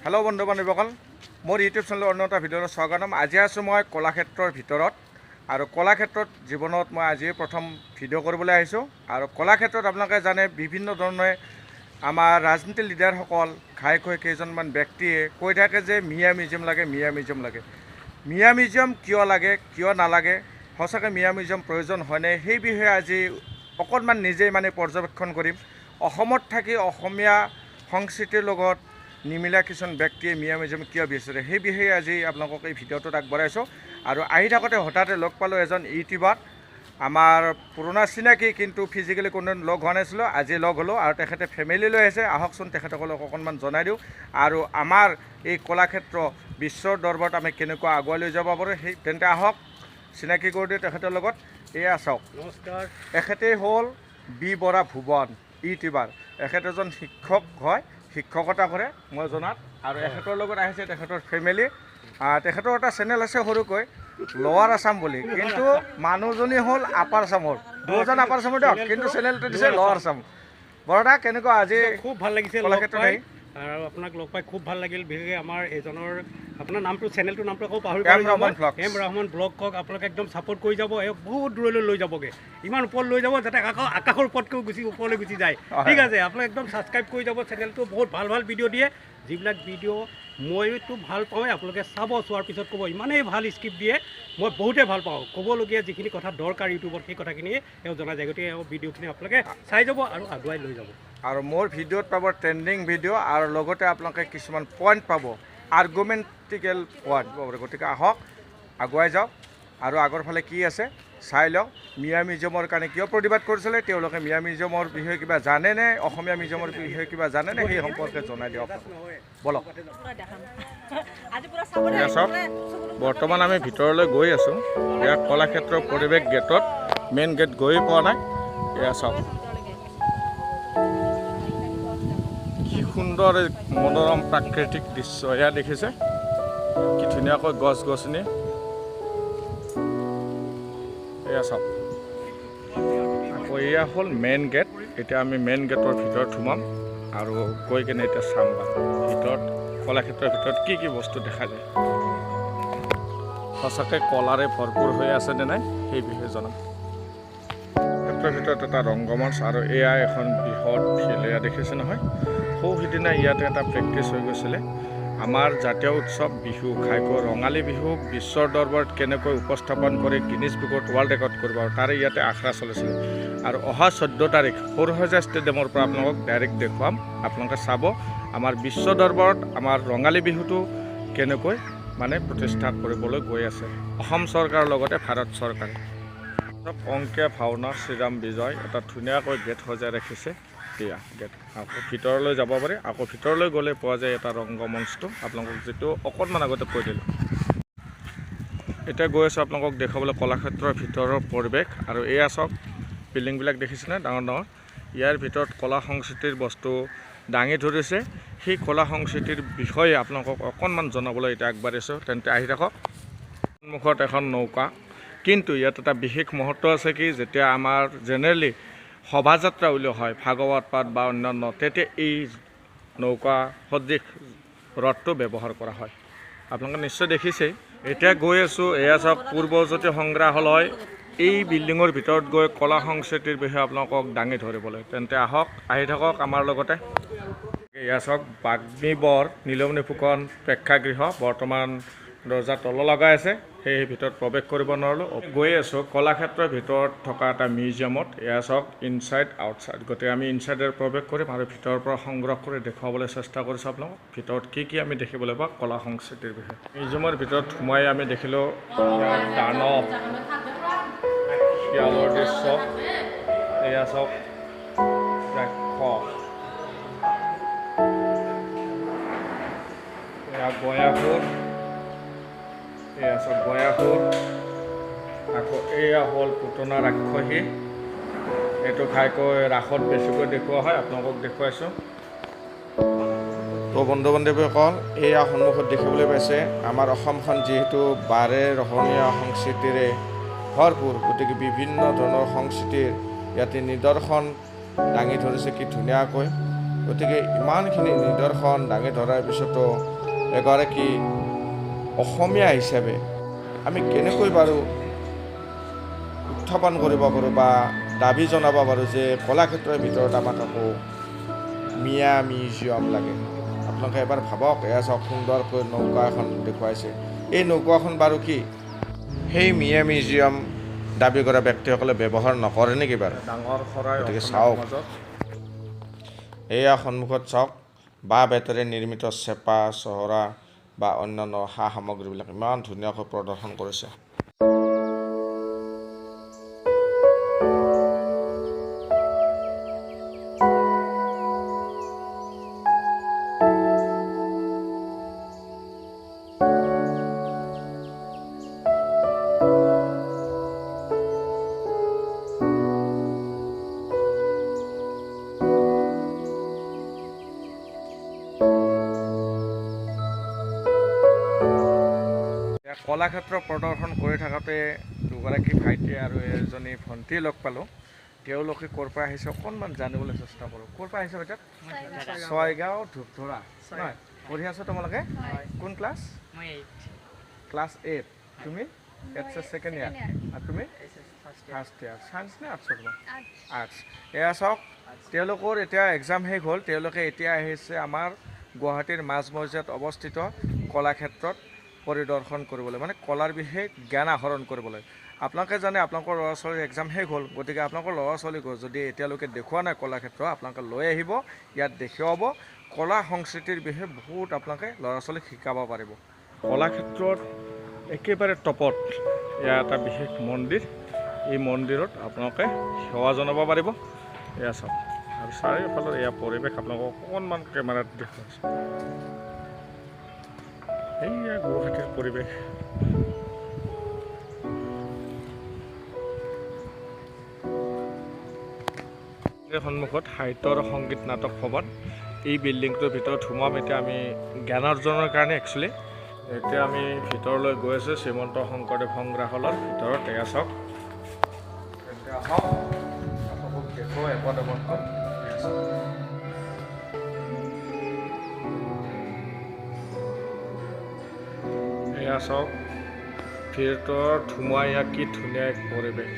Hello' বন্ধু বান্ধৱীসকল, মোৰ YouTube চেনেলৰ অন্য এটা ভিডিঅ'লৈ স্বাগতম। আজি আছোঁ মই কলাক্ষেত্ৰৰ ভিতৰত আৰু কলাক্ষেত্ৰত জীৱনত মই আজিয়ে প্ৰথম ভিডিঅ' কৰিবলৈ আহিছোঁ। আৰু কলাক্ষেত্ৰত আপোনালোকে জানে, বিভিন্ন ধৰণে আমাৰ ৰাজনীতিৰ লিডাৰসকল, ঘাইকৈ কেইজনমান ব্যক্তিয়ে কৈ থাকে যে মিয়া মিউজিয়াম লাগে, মিয়া মিউজিয়াম লাগে। মিয়া মিউজিয়াম কিয় লাগে, কিয় নালাগে, সঁচাকৈ মিয়া মিউজিয়াম প্ৰয়োজন হয়নে, সেই বিষয়ে আজি অকণমান নিজেই মানে পৰ্যবেক্ষণ কৰিম। অসমত থাকি অসমীয়া সংস্কৃতিৰ লগত নিমিলা কিছুমান ব্যক্তিয়ে মিয়া মিউজিয়াম কিয় বিচাৰে, সেই বিষয়ে আজি আপোনালোকক এই ভিডিঅ'টোত আগবঢ়াইছোঁ। আৰু আহি থাকোঁতে হঠাতে লগ পালোঁ এজন ইউটিউবাৰ, আমাৰ পুৰণা চিনাকি, কিন্তু ফিজিকেলি কোনোদিন লগ হোৱা নাছিলোঁ, আজি লগ হ'লোঁ আৰু তেখেতে ফেমিলি লৈ আহিছে। আহকচোন, তেখেতসকলক অকণমান জনাই দিওঁ আৰু আমাৰ এই কলাক্ষেত্ৰ বিশ্বৰ দৰবাৰত আমি কেনেকুৱা আগুৱাই লৈ যাব পাৰোঁ, সেই তেন্তে আহক চিনাকি কৰি দিওঁ তেখেতৰ লগত। এয়া চাওক। নমস্কাৰ। এখেতেই হ'ল বি বৰা ভুৱন, ইউটিউবাৰ। এখেত এজন শিক্ষক হয়, শিক্ষকতা কৰে মই জনাত। আৰু এখেতৰ লগত আহিছে তেখেতৰ ফেমিলি। তেখেতৰ এটা চেনেল আছে সৰুকৈ, লৱাৰ আছাম বুলি, কিন্তু মানুহজনী হ'ল আপাৰ আছামৰ। দুজন আপাৰ আছামৰ দিয়ক, কিন্তু চেনেলটো দিছে লৱাৰ আছাম। বৰদা, কেনেকুৱা আজি? খুব ভাল লাগিছে লগ কলাক্ষেত্ৰত পাই আহি? আৰু আপোনাক লগ পাই খুব ভাল লাগিল। বিশেষকৈ আমাৰ এজনৰ, আপোনাৰ নামটো, চেনেলটোৰ নামটো আকৌ পাহৰি এম পাহৰি ৰহমান ভ্লগছ। এম ৰহমান ব্লগক আপোনালোকে একদম ছাপোৰ্ট কৰি যাব, এওঁক বহুত দূৰলৈ লৈ যাবগৈ, ইমান ওপৰত লৈ যাব যাতে আকাশৰ ওপৰতকৈ ওপৰলৈ গুচি যায়। ঠিক আছে, আপোনালোকে একদম ছাবস্ক্ৰাইব কৰি যাব চেনেলটো, বহুত ভাল ভাল ভিডিঅ' দিয়ে, যিবিলাক ভিডিঅ' মইতো ভাল পাওঁৱেই, আপোনালোকে চাব, চোৱাৰ পিছত ক'ব ইমানেই ভাল স্ক্ৰিপ্ট দিয়ে, মই বহুতেই ভাল পাওঁ। ক'বলগীয়া যিখিনি কথা দৰকাৰ ইউটিউবত, সেই কথাখিনি এওঁ জনা যায়। গতিকে এওঁ ভিডিঅ'খিনি আপোনালোকে চাই যাব আৰু আগুৱাই লৈ যাব। আৰু মোৰ ভিডিঅ'ত পাব ট্ৰেণ্ডিং ভিডিঅ' আৰু লগতে আপোনালোকে কিছুমান পইণ্ট পাব, আৰ্গুমেণ্টিকেল পইণ্ট পাব। গতিকে আহক, আগুৱাই যাওক আৰু আগৰ ফালে কি আছে চাই লওক। মিয়া মিউজিয়ামৰ কাৰণে কিয় প্ৰতিবাদ কৰিছিলে, তেওঁলোকে মিয়া মিউজিয়ামৰ বিষয়ে কিবা জানেনে, অসমীয়া মিউজিয়ামৰ বিষয়ে কিবা জানেনে, সেই সম্পৰ্কে জনাই দিয়ক বলক। এয়া চাওক, বৰ্তমান আমি ভিতৰলৈ গৈ আছোঁ। এয়া কলাক্ষেত্ৰৰ পৰিৱেশ গেটত, মেইন গেট গৈয়ে পোৱা নাই। এয়া চাওক, কি সুন্দৰ মনোৰম প্ৰাকৃতিক দৃশ্য এয়া দেখিছে, কি ধুনীয়াকৈ গছ গছনি। এয়া চাওক, আকৌ এয়া হ'ল মেইন গেট। এতিয়া আমি মেইন গেটৰ ভিতৰত সোমাম আৰু গৈ কেনে এতিয়া চাম বাৰু ভিতৰত, কলাক্ষেত্ৰৰ ভিতৰত কি কি বস্তু দেখা যায়, সঁচাকৈ কলাৰে ভৰপূৰ হৈ আছে নে নাই সেই বিষয়ে জনাম। ক্ষেত্ৰৰ ভিতৰত এটা ৰংগমঞ্চ আৰু এয়া এখন বৃহৎ ফিল্ড, এয়া দেখিছে নহয়। সৌ সিদিনা ইয়াতে এটা প্ৰেক্টিচ হৈ গৈছিলে। আমাৰ জাতীয় উৎসৱ বিহু, ঘাইকৈ ৰঙালী বিহু বিশ্বৰ দৰবাৰত কেনেকৈ উপস্থাপন কৰি গিনিজ বুকত ৱৰ্ল্ড ৰেকৰ্ড কৰিব, আৰু তাৰে ইয়াতে আখৰা চলিছিলে। আৰু অহা 14 তাৰিখ সৰুসজাই ষ্টেডিয়ামৰ পৰা আপোনালোকক ডাইৰেক্ট দেখুৱাম, আপোনালোকে চাব আমাৰ বিশ্ব দৰবাৰত আমাৰ ৰঙালী বিহুটো কেনেকৈ মানে প্ৰতিষ্ঠা কৰিবলৈ গৈ আছে অসম চৰকাৰৰ লগতে ভাৰত চৰকাৰে। অংকীয়া ভাওনা শ্ৰীৰাম বিজয় এটা ধুনীয়াকৈ গেট সজাই ৰাখিছে। এয়া গেট, আকৌ ভিতৰলৈ যাব পাৰি। আকৌ ভিতৰলৈ গ'লে পোৱা যায় এটা ৰংগমঞ্চটো, আপোনালোকক যিটো অকণমান আগতে কৈ দিলোঁ। এতিয়া গৈ আছোঁ আপোনালোকক দেখুৱাবলৈ কলাক্ষেত্ৰৰ ভিতৰৰ পৰিৱেশ। আৰু এয়া চাওক, বিল্ডিংবিলাক দেখিছেনে ডাঙৰ ডাঙৰ, ইয়াৰ ভিতৰত কলা সংস্কৃতিৰ বস্তু দাঙি ধৰিছে। সেই কলা সংস্কৃতিৰ বিষয়ে আপোনালোকক অকণমান জনাবলৈ এতিয়া আগবাঢ়িছোঁ, তেন্তে আহি থাকক। সন্মুখত এখন নৌকা, কিন্তু ইয়াত এটা বিশেষ মহত্ব আছে কি, যেতিয়া আমাৰ জেনেৰেলি শোভাযাত্ৰা উলিওৱা হয়, ভাগৱত পাঠ বা অন্যান্য, তেতিয়া এই নৌকা সদৃশ ৰথটো ব্যৱহাৰ কৰা হয়। আপোনালোকে নিশ্চয় দেখিছেই। এতিয়া গৈ আছোঁ, এয়া চাওক পূৰ্বজ্যোতি সংগ্ৰহালয়। এই বিল্ডিঙৰ ভিতৰত গৈ কলা সংস্কৃতিৰ বিষয়ে আপোনালোকক দাঙি ধৰিবলৈ, তেন্তে আহক, আহি থাকক আমাৰ লগতে। এয়া চাওক বাগ্মীবৰ নীলমণি ফুকন প্ৰেক্ষাগৃহ, বৰ্তমান দৰ্জা তল লগাই আছে, সেই ভিতৰত প্ৰৱেশ কৰিব নোৱাৰিলোঁ। গৈ আছোঁ কলাক্ষেত্ৰৰ ভিতৰত থকা এটা মিউজিয়ামত। এয়া চাওক ইনচাইড আউটচাইড, গতিকে আমি ইনচাইডেৰে প্ৰৱেশ কৰিম আৰু ভিতৰৰ পৰা সংগ্ৰহ কৰি দেখুৱাবলৈ চেষ্টা কৰিছোঁ আপোনালোকক ভিতৰত কি কি আমি দেখিবলৈ পাওঁ কলা সংস্কৃতিৰ বিষয়ে। মিউজিয়ামৰ ভিতৰত সোমাই আমি দেখিলোঁ দানৱ, শিয়ালৰ দৃশ্য, এয়া চাওক ৰাক্ষস, এয়া গয়াসুৰ, এয়া চাওক গয়াসুৰ, আকৌ এয়া হ'ল পুতনা ৰাক্ষসী। এইটো ঘাইকৈ ৰাসত বেছিকৈ দেখুওৱা হয়, আপোনালোকক দেখুৱাইছোঁ। বন্ধু বান্ধৱীসকল, এয়া সন্মুখত দেখিবলৈ পাইছে আমাৰ অসমখন যিহেতু বাৰে ৰহণীয়া সংস্কৃতিৰে ভৰপূৰ, গতিকে বিভিন্ন ধৰণৰ সংস্কৃতিৰ ইয়াতে নিদৰ্শন দাঙি ধৰিছে কি ধুনীয়াকৈ। গতিকে ইমানখিনি নিদৰ্শন দাঙি ধৰাৰ পিছতো এগৰাকী অসমীয়া হিচাপে আমি কেনেকৈ বাৰু উত্থাপন কৰিব পাৰোঁ বা দাবী জনাব পাৰোঁ যে কলাক্ষেত্ৰৰ ভিতৰত আমাক আকৌ মিয়া মিউজিয়াম লাগে। আপোনালোকে এবাৰ ভাবক। এয়া চাওক, সুন্দৰকৈ নৌকা এখন দেখুৱাইছে। এই নৌকাখন বাৰু কি সেই মিয়া মিউজিয়াম দাবী কৰা ব্যক্তিসকলে ব্যৱহাৰ নকৰে নেকি বাৰু? গতিকে চাওক, এয়া সন্মুখত চাওক, বাঁহ বেতেৰে নিৰ্মিত চেপা, চহৰা বা অন্যান্য সা সামগ্ৰীবিলাক ইমান ধুনীয়াকৈ প্ৰদৰ্শন কৰিছে। কলাক্ষেত্ৰ প্ৰদৰ্শন কৰি থাকোঁতে দুগৰাকী ভাইটি আৰু এজনী ভণ্টি লগ পালোঁ। তেওঁলোকে ক'ৰ পৰা আহিছে অকণমান জানিবলৈ চেষ্টা কৰোঁ। ক'ৰ পৰা আহিছে বাইদেউ? ছয়গাঁও ধূপধৰা। নহয়, পঢ়ি আছা তোমালোকে? কোন ক্লাছ? ক্লাছ 8। তুমি এইচ এছ ছেকেণ্ড ইয়াৰ, আৰু তুমি ফাৰ্ষ্ট ইয়াৰ। চায়েন্স নে আৰ্টছৰ? তোমাৰ আৰ্টছ। এয়া চাওক, তেওঁলোকৰ এতিয়া এক্সাম শেষ হ'ল। তেওঁলোকে এতিয়া আহিছে আমাৰ গুৱাহাটীৰ মাজমজিয়াত অৱস্থিত কলাক্ষেত্ৰত পৰিদৰ্শন কৰিবলৈ, মানে কলাৰ বিষয়ে জ্ঞান আহৰণ কৰিবলৈ। আপোনালোকে জানে আপোনালোকৰ ল'ৰা ছোৱালীৰ এক্সাম শেষ হ'ল, গতিকে আপোনালোকৰ ল'ৰা ছোৱালীক যদি এতিয়ালৈকে দেখুওৱা নাই কলাক্ষেত্ৰ, আপোনালোকে লৈ আহিব, ইয়াত দেখুৱাব। কলা সংস্কৃতিৰ বিষয়ে বহুত আপোনালোকে ল'ৰা ছোৱালীক শিকাব পাৰিব। কলাক্ষেত্ৰত একেবাৰে টপত এয়া এটা বিশেষ মন্দিৰ। এই মন্দিৰত আপোনালোকে সেৱা জনাব পাৰিব। এয়া চাওক, আৰু চাৰিওফালৰ এয়া পৰিৱেশ আপোনালোকক অকণমান কেমেৰাত দেখুৱাইছোঁ। এইয়া গুৱাহাটীৰ পৰিৱেশ। সন্মুখত সাহিত্য আৰু সংগীত নাটক ভৱন। এই বিল্ডিংটোৰ ভিতৰত সোমাম এতিয়া আমি জ্ঞান অৰ্জনৰ কাৰণে। একচুৱেলি এতিয়া আমি ভিতৰলৈ গৈ আছোঁ শ্ৰীমন্ত শংকৰদেৱ সংগ্ৰহালয়ৰ ভিতৰত। এয়া চাওক, এতিয়া আহক আপোনালোকক দেখুৱাওঁ এপদ এপদকৈ। এয়া চাওক, ভিতৰত সোমাই ইয়াত কি ধুনীয়া এক পৰিৱেশ।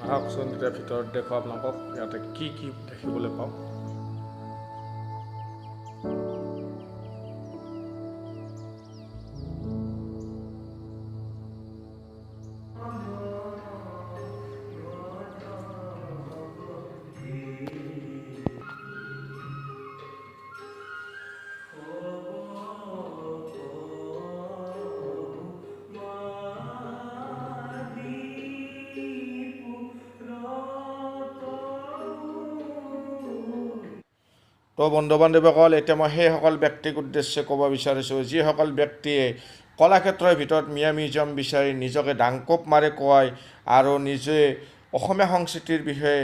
আহকচোন এতিয়া ভিতৰত দেখুৱাওঁ আপোনালোকক ইয়াতে কি কি দেখিবলৈ পাওঁ। তো বন্ধু বান্ধৱীসকল, এতিয়া মই সেইসকল ব্যক্তিক উদ্দেশ্যে ক'ব বিচাৰিছোঁ যিসকল ব্যক্তিয়ে কলাক্ষেত্ৰৰ ভিতৰত মিয়া মিউজিয়াম বিচাৰি নিজকে ডাংকোপ মাৰি কয় আৰু নিজে অসমীয়া সংস্কৃতিৰ বিষয়ে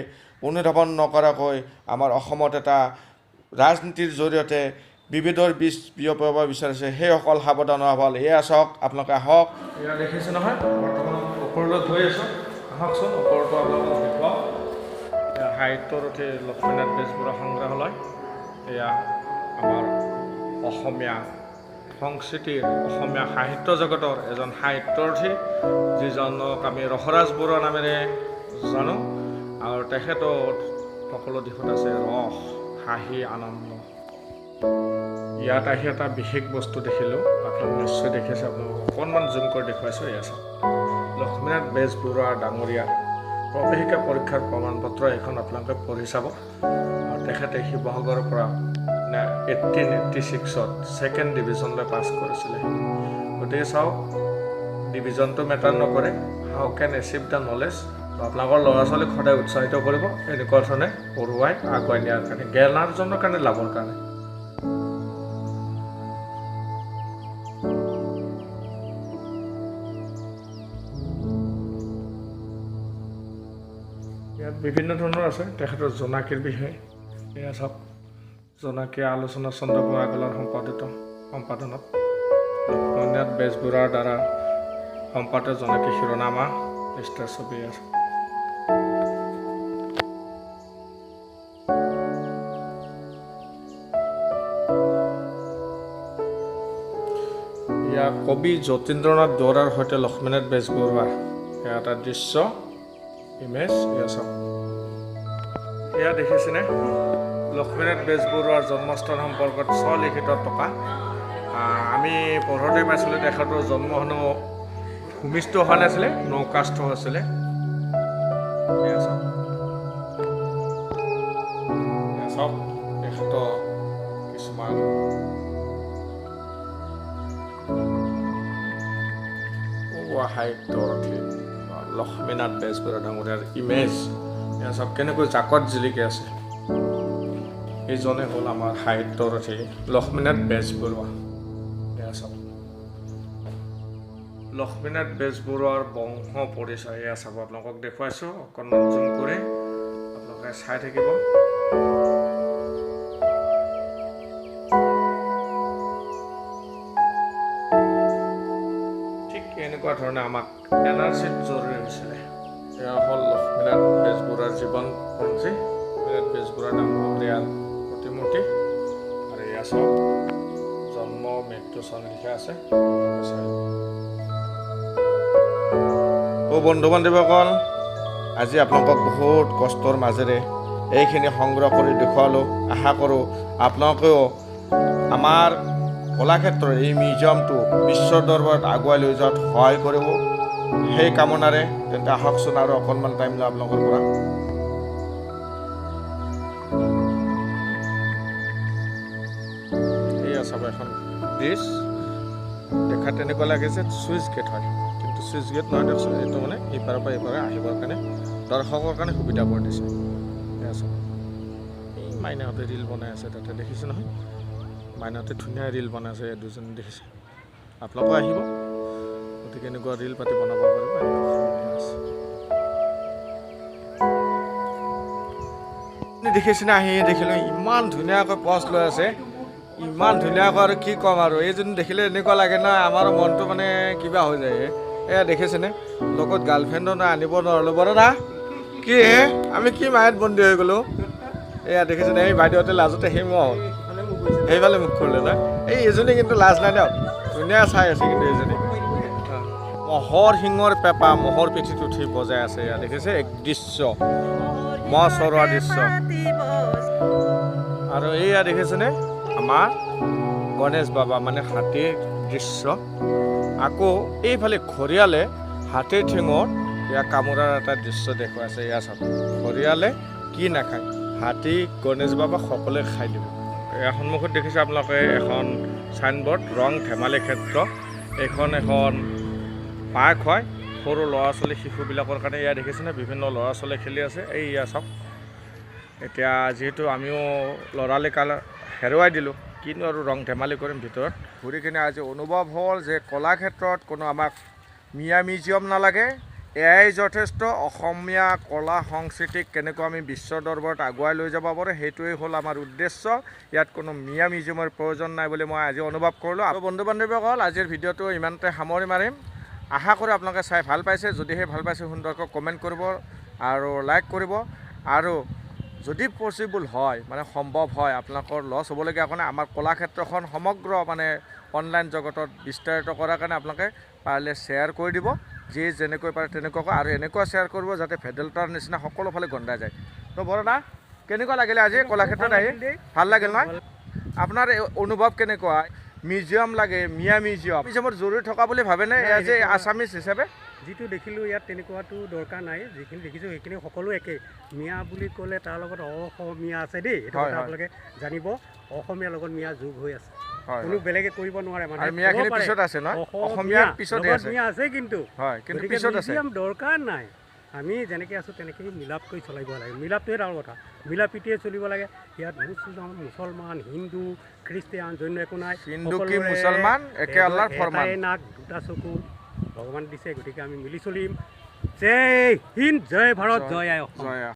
অনুধাৱন নকৰাকৈ আমাৰ অসমত এটা ৰাজনীতিৰ জৰিয়তে বিভেদৰ বীজ বিয়পাব বিচাৰিছে, সেইসকল সাৱধান হোৱা ভাল। এয়া চাওক, আপোনালোকে আহক। এয়া দেখিছে নহয়, বৰ্তমান ওপৰলৈ গৈ আছোঁ। আহকচোন ওপৰতো আপোনালোকক দেখুৱাওঁ। সাহিত্যৰথী লক্ষ্মীনাথ বেজবৰুৱা সংগ্ৰহালয়। এয়া আমাৰ অসমীয়া সংস্কৃতিৰ, অসমীয়া সাহিত্য জগতৰ এজন সাহিত্যৰথী, যিজনক আমি ৰসৰাজ বৰুৱা নামেৰে জানো। আৰু তেখেতৰ সকলো দিশত আছে ৰস, হাঁহি, আনন্দ। ইয়াত আহি এটা বিশেষ বস্তু দেখিলোঁ, আপোনালোক নিশ্চয় দেখিছে, আপোনালোকক অকণমান জুম কৰি দেখুৱাইছোঁ। এয়া চাওক, লক্ষ্মীনাথ বেজবৰুৱা ডাঙৰীয়া প্ৰৱেশিকা পৰীক্ষাৰ প্ৰমাণপত্ৰ এইখন আপোনালোকে পঢ়ি চাব। আৰু তেখেতে শিৱসাগৰৰ পৰা 1886ত ছেকেণ্ড ডিভিজনলৈ পাছ কৰিছিলে। গতিকে চাওক, ডিভিজনটো মেটাৰ নকৰে, how can achieve the knowledge. আপোনালোকৰ ল'ৰা ছোৱালীক সদায় উৎসাহিত কৰিব এনেকুৱা ধৰণে পঢ়ুৱাই আগুৱাই নিয়াৰ কাৰণে, জ্ঞান অৰ্জনৰ কাৰণে, লাভৰ কাৰণে। ইয়াত বিভিন্ন ধৰণৰ আছে তেখেতৰ জোনাকীৰ বিষয়ে। এয়া চাওক, জোনাকী আলোচনা চন্দ্ৰকুমাৰ আগৰৱালাৰ সম্পাদনত লক্ষ্মীনাথ বেজবৰুৱাৰ দ্বাৰা সম্পাদিত জোনাকী শিৰোনামা পৃষ্ঠাৰ ছবি আছে। এয়া কবি যতীন্দ্ৰনাথ দুৱৰাৰ সৈতে লক্ষ্মীনাথ বেজবৰুৱা, এয়া এটা দৃশ্য, ইমেজ। এয়া চাওক, এয়া দেখিছেনে লক্ষ্মীনাথ বেজবৰুৱাৰ জন্মস্থান সম্পৰ্কত স্বলিখিত টকা। আমি পঢ়োঁতে পাইছিলোঁ তেখেতৰ জন্ম হেনো ভূমিষ্ঠ হোৱা নাছিলে, নৌকাস্থ হৈছিলে। এয়া চাওক, এয়া চাওক তেখেতৰ কিছুমান সাহিত্যৰথী লক্ষ্মীনাথ বেজবৰুৱা ডাঙৰীয়াৰ ইমেজ। এয়া চাওক কেনেকৈ জাকত জিলিকি আছে। এইজনে হ'ল আমাৰ সাহিত্যৰথী লক্ষ্মীনাথ বেজবৰুৱা। এয়া চাওক লক্ষ্মীনাথ বেজবৰুৱাৰ বংশ পৰিচয়। এয়া চাব, আপোনালোকক দেখুৱাইছোঁ অকণমান জুম কৰি, আপোনালোকে চাই থাকিব। ঠিক এনেকুৱা ধৰণে আমাক এন আৰ চিত জৰুৰী হৈছিলে। এয়া হ'ল লক্ষ্মীনাথ বেজবৰুৱাৰ জীৱনপঞ্জী, লক্ষ্মীনাথ বেজবৰুৱা ডাঙৰীয়াৰ প্ৰতিমূৰ্তি। আৰু এয়া চাওক জন্ম মৃত্যু চন লিখা আছে। বন্ধু বান্ধৱীসকল, আজি আপোনালোকক বহুত কষ্টৰ মাজেৰে এইখিনি সংগ্ৰহ কৰি দেখুৱালোঁ। আশা কৰোঁ আপোনালোকেও আমাৰ কলাক্ষেত্ৰৰ এই মিউজিয়ামটো বিশ্ব দৰবাৰত আগুৱাই লৈ যোৱাত সহায় কৰিব, সেই কামনাৰে। তেন্তে আহকচোন আৰু অকণমান টাইম লওঁ আপোনালোকৰ পৰা। এয়া চাব এখন ব্ৰিজ, দেখাত তেনেকুৱা লাগে যে চুইচ গেট হয়, কিন্তু চুইচ গেট নহয় দিয়কচোন। এইটো মানে ইপাৰৰ পৰা ইপাৰে আহিবৰ কাৰণে দৰ্শকৰ কাৰণে সুবিধা কৰি দিছে। এয়া চাব, এই মাইনাহঁতে ৰীল বনাই আছে তাতে, দেখিছে নহয়? মাইনাহঁতে ধুনীয়া ৰীল বনাই আছে, এই দুজনী দেখিছে। আপোনালোকো আহিব, গতিকে এনেকুৱা ৰীল পাতি বনাব পাৰিব, এনেকুৱা সুবিধা আছে। দেখিছেনে আহি দেখিলোঁ ইমান ধুনীয়াকৈ পজ লৈ আছে, ইমান ধুনীয়াকৈ, আৰু কি ক'ম আৰু। এইজনী দেখিলে এনেকুৱা লাগে নহয়, আমাৰো মনটো মানে কিবা হৈ যায়। এয়া দেখিছেনে লগত গাৰ্লফ্ৰেণ্ডো নাই, আনিব নোৱাৰিলোঁ। বৰদা কি হে, আমি কি মায়াত বন্দী হৈ গ'লোঁ। এয়া দেখিছেনে এই বাইদেউহঁতে লাজতে সেই হ'ল, সেইফালে মুখ কৰিলে নহয়। এই এজনী কিন্তু লাজ নাই দিয়ক, ধুনীয়া চাই আছে কিন্তু এইজনী। মহৰ শিঙৰ পেঁপা মহৰ পিঠিত উঠি বজাই আছে। এয়া দেখিছে এক দৃশ্য, মহ চৰোৱা দৃশ্য। আৰু এইয়া দেখিছেনে আমাৰ গণেশ বাবা, মানে হাতীৰ দৃশ্য। আকৌ এইফালে ঘৰিয়ালে হাতীৰ ঠেঙত এয়া কামোৰাৰ এটা দৃশ্য দেখুৱাইছে। এয়া চাওক, ঘৰিয়ালে কি নাখায়, হাতী গণেশ বাবা সকলোৱে খাই দিব। এয়া সন্মুখত দেখিছে আপোনালোকে এখন চাইনবোৰ্ড, ৰং ধেমালি ক্ষেত্ৰ। এইখন এখন পাৰ্ক হয় সৰু ল'ৰা ছোৱালী শিশুবিলাকৰ কাৰণে। এয়া দেখিছেনে বিভিন্ন ল'ৰা ছোৱালী খেলি আছে। এই এয়া চাওক, এতিয়া যিহেতু আমিও ল'ৰালি কাল হেৰুৱাই দিলোঁ, কিনো আৰু ৰং ধেমালি কৰিম ভিতৰত ঘূৰি কিনে। আজি অনুভৱ হ'ল যে কলাক্ষেত্ৰত কোনো আমাক মিয়া মিউজিয়াম নালাগে, এয়াই যথেষ্ট। অসমীয়া কলা সংস্কৃতিক কেনেকৈ আমি বিশ্ব দৰবাৰত আগুৱাই লৈ যাব পাৰোঁ, সেইটোৱেই হ'ল আমাৰ উদ্দেশ্য। ইয়াত কোনো মিয়া মিউজিয়ামৰ প্ৰয়োজন নাই বুলি মই আজি অনুভৱ কৰিলোঁ। আৰু বন্ধু বান্ধৱীসকল, আজিৰ ভিডিঅ'টো ইমানতে সামৰণি মাৰিম। আশা কৰোঁ আপোনালোকে চাই ভাল পাইছে। যদিহে ভাল পাইছে সুন্দৰকৈ কমেণ্ট কৰিব আৰু লাইক কৰিব। আৰু যদি পচিবল হয়, মানে সম্ভৱ হয়, আপোনালোকৰ লছ হ'বলগীয়া কাৰণে আমাৰ কলাক্ষেত্ৰখন সমগ্ৰ মানে অনলাইন জগতত বিস্তাৰিত কৰাৰ কাৰণে আপোনালোকে পাৰিলে শ্বেয়াৰ কৰি দিব, যিয়ে যেনেকৈ পাৰে তেনেকুৱাকৈ। আৰু এনেকুৱা শ্বেয়াৰ কৰিব যাতে ভেদেলতাৰ নিচিনা সকলোফালে গন্ধাই যায়। তো বৰদা, কেনেকুৱা লাগিলে আজি কলাক্ষেত্ৰত আহি? ভাল লাগিল নহয়? আপোনাৰ অনুভৱ কেনেকুৱা? মিউজিয়াম লাগে, মিয়া মিউজিয়াম, মিউজিয়ামত জৰুৰী থকা বুলি ভাবেনে এজ এ আছামিজ হিচাপে? যিটো দেখিলোঁ ইয়াত তেনেকুৱাটো দৰকাৰ নাই। যিখিনি দেখিছোঁ সেইখিনি সকলো একেই। মিয়া বুলি ক'লে তাৰ লগত অসমীয়া আছে দেই, সেইটো কথা আপোনালোকে জানিব। অসমীয়াৰ লগত মিয়া যোগ হৈ আছে, কোনো বেলেগে কৰিব নোৱাৰে। মানে মিয়াখিনি পিছত আছে নহয়, অসমীয়াৰ পিছতে আছে, মিয়া আছে কিন্তু, হয়, কিন্তু পিছত আছে। মিউজিয়াম দৰকাৰ নাই। আমি যেনেকৈ আছোঁ তেনেকেই মিলাপ কৰি চলাব লাগে। মিলাপটোৱে ডাঙৰ কথা, মিলা প্ৰীতিয়ে চলিব লাগে। ইয়াত মুছলমান, হিন্দু, খ্ৰীষ্টিয়ান, জৈন একো নাই। হিন্দু কি মুছলমান একে আল্লাহৰ ফৰমান। এটাই নাক, দুটা চকু ভগৱান দিছে, গতিকে আমি মিলি চলিম। জয় হিন্দ, জয় ভাৰত, জয় আই অসম।